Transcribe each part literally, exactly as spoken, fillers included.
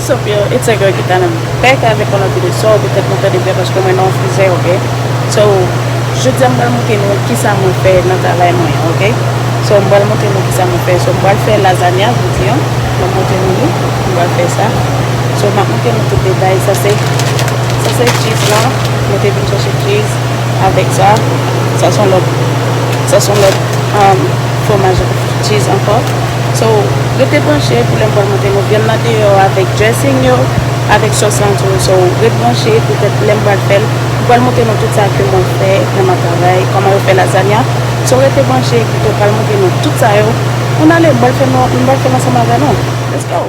What's up, yo? It's your girl Kitana. Back avèk yon lòt videyo. So, petèt nou tande byen paske mwen nan yon frizè, ok? So, jodi a m pral montre nou kisa mwen fè nan travay mwen, ok? So, m pral montre nou kisa mwen fè. So, m pral fè lazanya jodi a. M ap montre nou li. M pral fè sa. So, m ap montre nou tout detay. Sa se, sa se cheese lan. Mwen te vin chèche cheese avèk sa. Sa se yon lòt, sa se yon lòt, um, fwomaj cheese ankò. So, rete branche pou lè m pral montre nou vyann nan deyò avèk dressing yo, avèk sòs lan tou. So, ret branche poutèt lè m pral fè l, m pral montre nou tout sa ke mwen fè nan ma travay, kòman yo fè lazanya. So, rete branche, pito pral montre nou tout sa yo. Ann ale, m pral fè nou, m pral fè l ansanm avè nou. Let's go!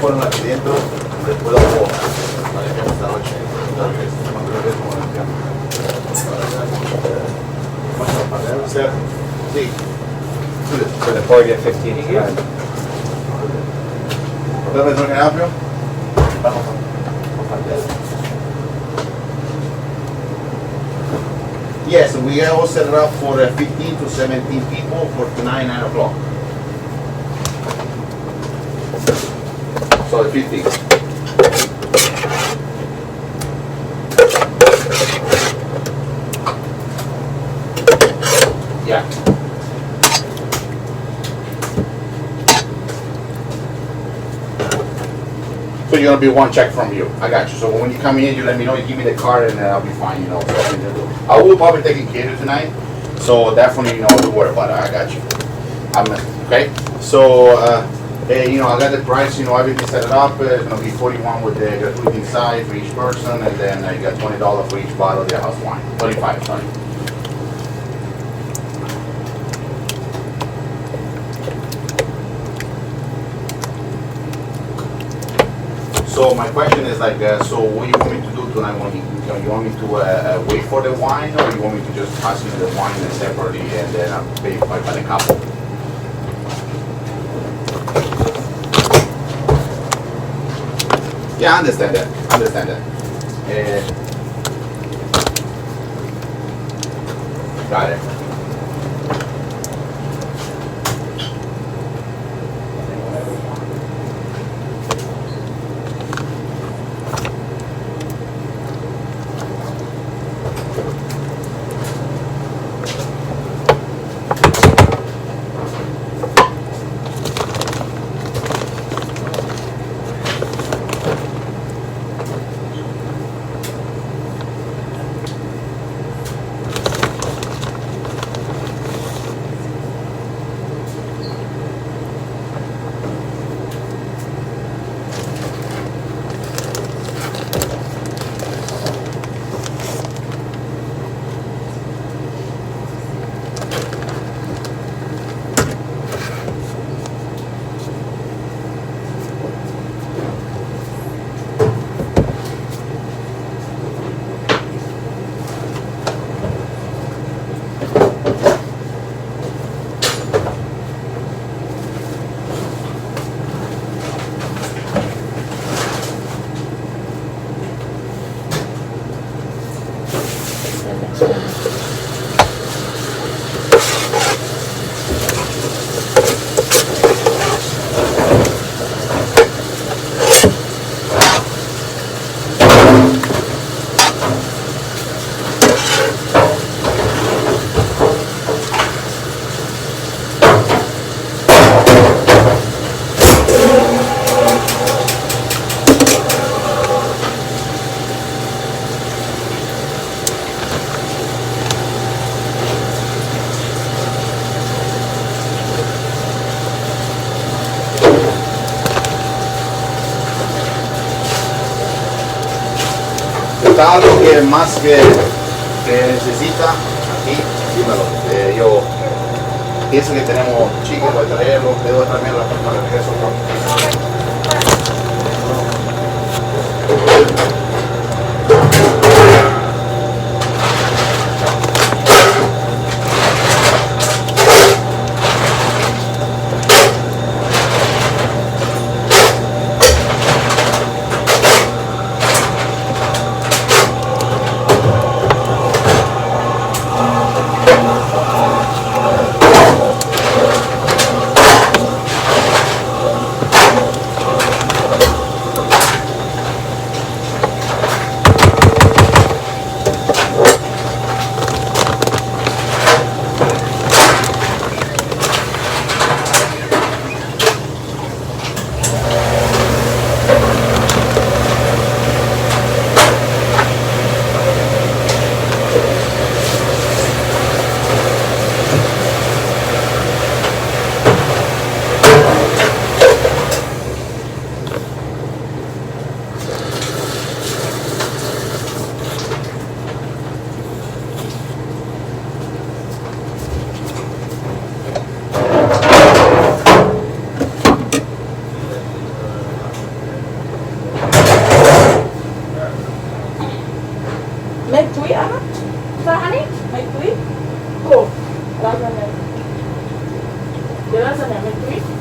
Ponlo aquí dentro, después lo puedo. Vale, ya está, ocho. Entonces, no creo que es como la cama. Sí. So the forty to fifteen is fine. ¿Otra persona que amplio? Vamos. Yes, we will set it up for uh, fifteen to seventeen people for tonight, nine o'clock. So the fifteen. Yeah. So you're gonna be one check from you. I got you. So when you come in, you let me know. You give me the card, and then I'll be fine. You know, so I can just do. I will probably take care of you tonight. So definitely, you know, don't worry about it. I got you. I'm okay. So uh, hey, you know, I got the price. You know, everything set it up. Uh, it's gonna be forty-one with the gratuity inside for each person, and then uh, you got twenty dollars for each bottle of the house wine. Twenty-five, sorry. So my question is like, uh, so what you want me to do tonight? When you, you want me to uh, uh, wait for the wine, or you want me to just pass you the wine separately and then uh, pay by, by the couple? Yeah, I understand that. I understand that. Yeah. Got it. Está lo que más que, que necesita aquí, dímelo. Eh, yo pienso que tenemos chicken, voy a traerlo, debo traerme la forma de regreso. Lasagne. De lasagne avec fruits.